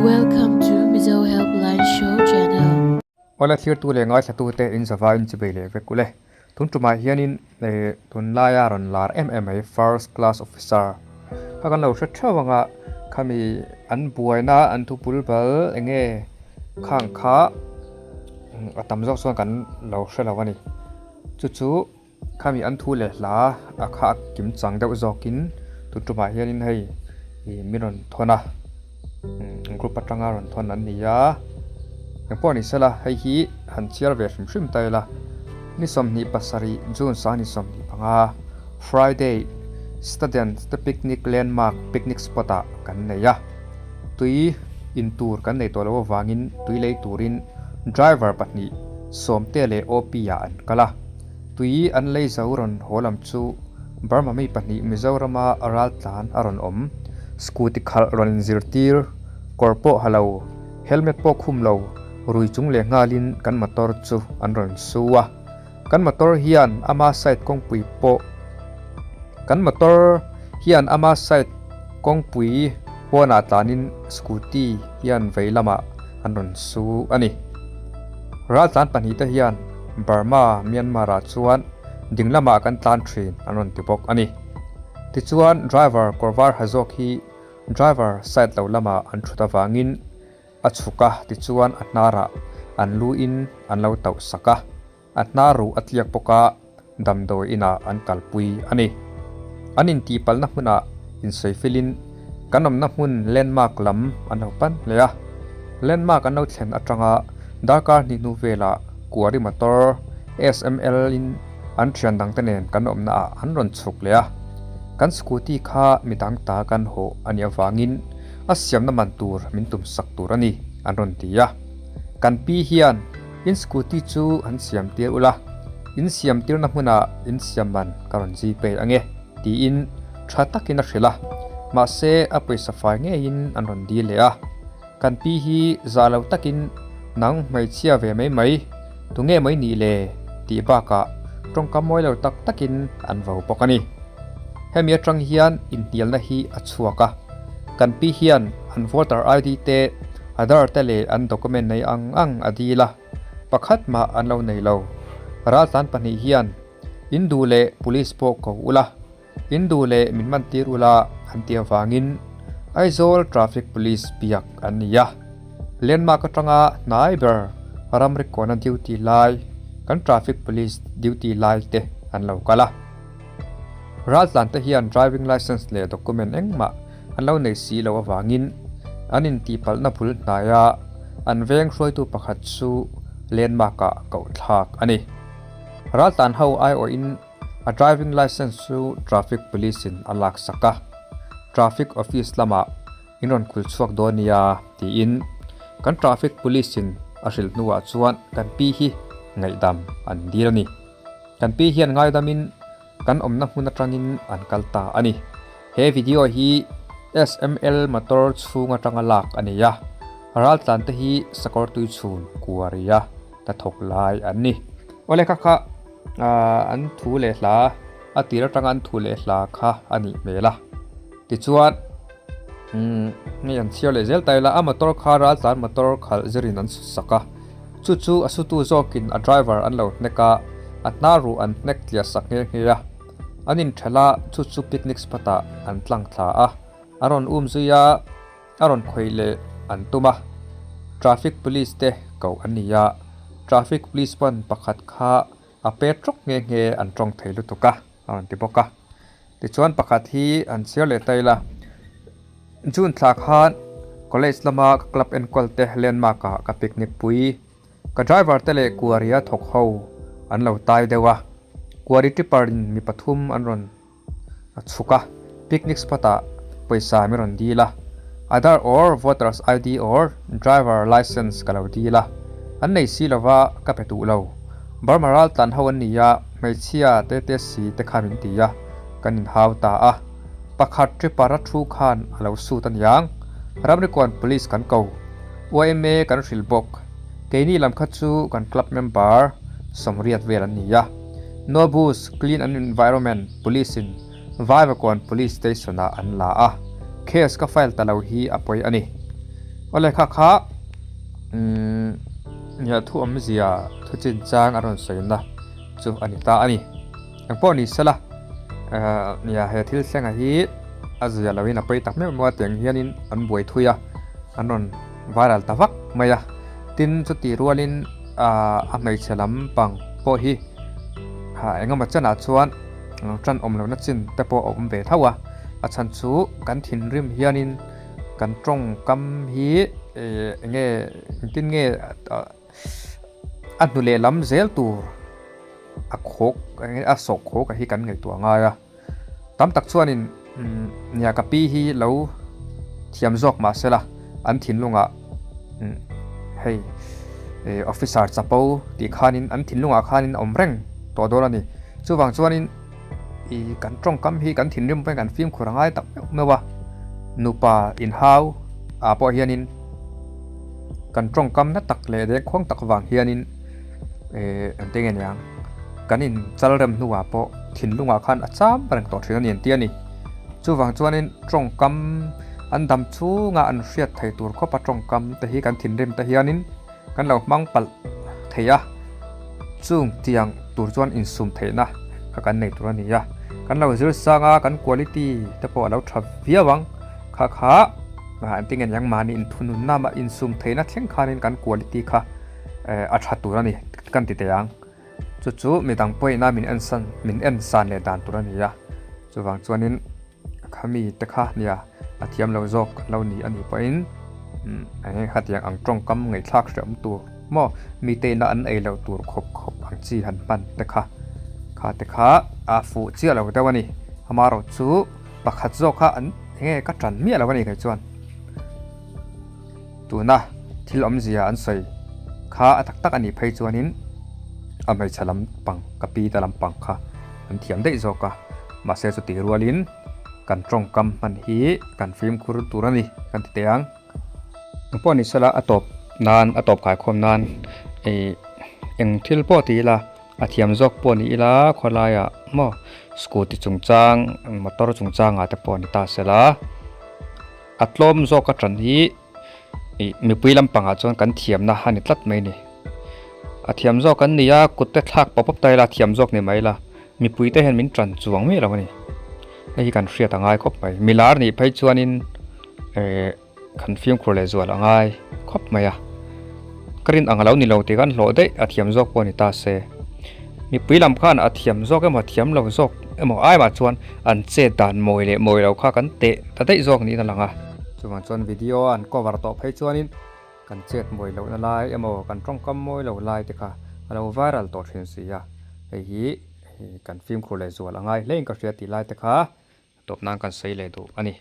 Welcome to Mizo Helpline Show channel. Awle thlirtu leh ngaithlatute in zava in chibei leh vek ule. Tun tumah hianin eh tunlaia rawn lar em em mai first class officer kha kan lo hre theuh ang a, khami an buaina an thu bul bal eng nge khang kha a tam zawk chuan kan lo hre lo a ni. Chu chu khami an thu leh hla a kha a kim chang deuh zawkin tun tumah hianin hei ih min rawn thawn a. Group atanga rawn thawn an ni a, engpawh ni sela hei hi han chhiar ve hrim hrim ta ila, ni 27 June sang ni 25 Friday student te picnic landmark picnic spot ah kan nei a, tui in tur kan nei tawh loh avangin tui lei turin driver pahnih Sawmte leh OP ah an kal a, tui an lei zo rawn haw lam chu Burma mi pahnih Mizorama raltlan a rawn awm. Scooty khalh rawn inzirtir, kawr pawh ha lo, helmet pawh khum lo, rui chung leh nghalin kan motor chu an rawn su a. Kan motor hian ama side kawngpui pawh Kan motor hian ama side kawngpui pawnah tlanin scooty hian vei lamah an rawn su a ni. Raltlan pahnihte hian Burma, Myanmar ah chuan Ding lamah kan tlan thin an rawn ti bawk a ni. Tichuan driver kawr var ha zawk hi driver side lo lamah an thut avangin a chhuk a, tichuan a hnarah an lu in an lo tauh sak a, a hnar ruh a tliak bawk a, damdawi inah an kalpui a ni. An intihpalhna hmunah insawi-filin kan awmna hmun landmark lam an lo pan hle a. Landmark an lo thlen atanga darkar hnih hnu velah Kuari motor SML in an thian dangte nen kan awmna ah an rawn chhuk leh a. Kan scooty kha midang ta kan hawh a nih avangin a siamna man tur min tum sak tur a ni an rawn ti a. Kan pi hian in scooty chu an siam tir ula, in siam tirna hmunah in siam man ka rawn gpay ange tiin tha takin a hrilh a. Mahse a pawisa fai ngeiin an rawn dil leh a. Kan pi hi zah lo takin nang hmeichhia ve mai mai, tunge mai nih le? tih bakah tawngkam mawi lo tak takin an vo bawk a ni. Hemi atang hian inhnialna hi a chhuak a, kan pi hian an voter ID te, Aadhaar te leh an document nei ang ang a dil a, pakhat mah an lo nei lo. Raltlan pahnih hian in duh leh police pawh ko ula, In duh leh min man tir ula an tih avangin Aizawl Traffic Police biak an ni a. Landmark atanga hnai ber ramri kawna duty lai kan Traffic Police duty lai te an lo kal a. Raltlan te hian driving licence leh document engmah an lo nei si loh avangin an intihpalhna bul hnaia an veng hruaitu pakhat chu landmark ah koh thlak a ni. Raltlan ho aiawhin A driving licence chu traffic police in a lak sak a, traffic office lamah in rawn kul chhuak dawn nia tiin kan traffic police in a hrilh hnuah chuan kan pi hi ngaihdam an dil a ni. Kan pi hian ngaidamin kan awmna hmun atangin an kal ta a ni. He video hi SML motor chhung atanga lak a ni a, raltlan te hi sakawr tui chhun kuaria hnathawk lai an ni. Awle kha kha. An thu leh hla a tir atanga an thu leh hla kha a nih hmel a tichuan umm hei an chhiar leh zel ta ila a motor kha ral tlan motor khalh zirin an sak a chu chu a sutu zawkin a driver an lo hnek a a hnar ruh an hnek tliah sak nghe nghe a an inthelh a chu chu picnic spot ah an tlang thla a a rawn um zui a. A rawn khawih leh an tum a, traffic police te koh an ni a, traffic police pawn pakhat kha a pet rawk nghe nghe an tawng thei lutuk a, a rawn ti bawk a. Tichuan pakhat hi an chhiar leh ta ila, June thla khan college lama ka club enkawl te landmark ah ka picnic pui, ka driver te leh kuaria thawk ho an lo tai deuh a, kuari tipper in mi pathum an rawn A chhuk a, picnic spot ah pawisa min rawn dil a, Aadhaar or voters ID or driver licence ka lo dil a, an nei si lova ka pe duh lo. Burma ral tlan ho an ni a, hmeichhia te te si te kha min ti a, kan inhau ta a. Pakhat tripper a thu khan a lo sut aniang, Ramrikawn police kan ko, YMA kan hrilh bawk, keini lam kha chu kan club member 80 vel an ni a. Nobus Clean and Environment Police in Vaivakawn Police Station ah an la a, case ka file ta lo hi a pawi a ni. Awle kha kha umm nia thu awmzia thu chinchang a rawn sawina chu a ni ta a ni. Eng pawh ni sela ehh nia he thil thlenga hi a zia loin a pawi tak meuh meuh a tiang hianin an buai thui a an rawn viral ta vak mai a tin chutih rualin ahh a hmeichhe lampang pawh hi ah engemaw chenah chuan tan awm lohna chin te pawh a awm ve tho a a chhan chu kan thinrim hianin kan tawngkam hi ehh enge engtin nge a hnu leh lam zel tur a khawk a sawh khawk a hi kan ngaihtuah ngai a tam tak chuanin umm nia ka pi hi lo thiam zawk mah sela an thinlungah umm hei eh officer chapo tih khanin an thinlungah khanin a awm reng tawh dawn a ni chuvang chuanin ih kan tawngkam hi kan thinrim pawhin kan fimkhur a ngai tak meuh meuh a nupa inhau ah pawh hianin kan tawngkam na tak leh dengkhuang tak vang hianin eh engte nge niang kan in chal rem hnuah pawh thinlungah khan a cham reng tawh thin a ni an ti a ni chuvang chuanin tawngkam an dam chhunga an hriat thei tur khawpa tawngkam te hi kan thinrim te hianin kan lo hmang palh thei a chung tiang tur chuan insum theihna kha kan nei tur a ni a kan lo zir sang a kan quality te pawh a lo tha viau ang kha kha engtin nge niang mahni inthununna mah insum theihna thleng khanin kan quality kha a tha tur a ni kan ti teh ang chu chu midang pawhin a min en san min en san leh dan tur a ni a chuvang chuanin khami te kha nia a thiam lo zawk lo ni a nih pawhin eng khatiang ang tawngkam ngaihthlak hre awm tur maw mite ina an ei loh tur khawp khawp ang chi han hman te kha kha te kha a fuh chiah lo deuh a ni amaherawh chu pakhat zawk kha an enge ka tan miah lo a ni kei chuan. Tuna thil awmzia an sawi kha a tak tak a nih phei chuanin a hmeichhe lampang ka pi te lampang kha an thiam daih zawk a, mahse chutih rualin kan tawngkam hman hi kan fimkhur tur a ni kan ti teh ang. Engpawh ni sela a tawp nan a tawp khaikhawm nan ih eng thil pawh ti ila a thiam zawk pawh ni ila khawlaiah maw scooty chungchang motor chungchangah te pawh ni ta sela. A tlawm zawk a tan hi ih mipui lampangah chuan kan thiamna a ni tlat mai a ni. A thiam zawk an ni a, kut te thlak pawp pawp ta ila a thiam zawk ni mai la, mipui te hian min tan chuang miah lo a ni. Hei hi kan hriat a ngai khawp mai. Milar nih phei chuanin eh kan fimkhur leh zual a ngai khawp mai a. Ka rin ang a lo ni lo tih kan hlawh daih a thiam zawk pawh a ni ta se. Mipui lam khan a thiam zawk emaw a thiam lo zawk emaw ai mah chuan an chet dan mawi leh mawi lo kha kan teh ta daih zawk niin a lang a. Chuvang chuan video an cover tawh phei chuanin kan chet mawi lohna lai emaw kan tawngkam mawi lo lai te kha a lo viral tawh thin si a, hei hi kan fimkhur leh zual a ngai hlein ka hria tih lai te kha tawp nan kan sawi leh duh a ni.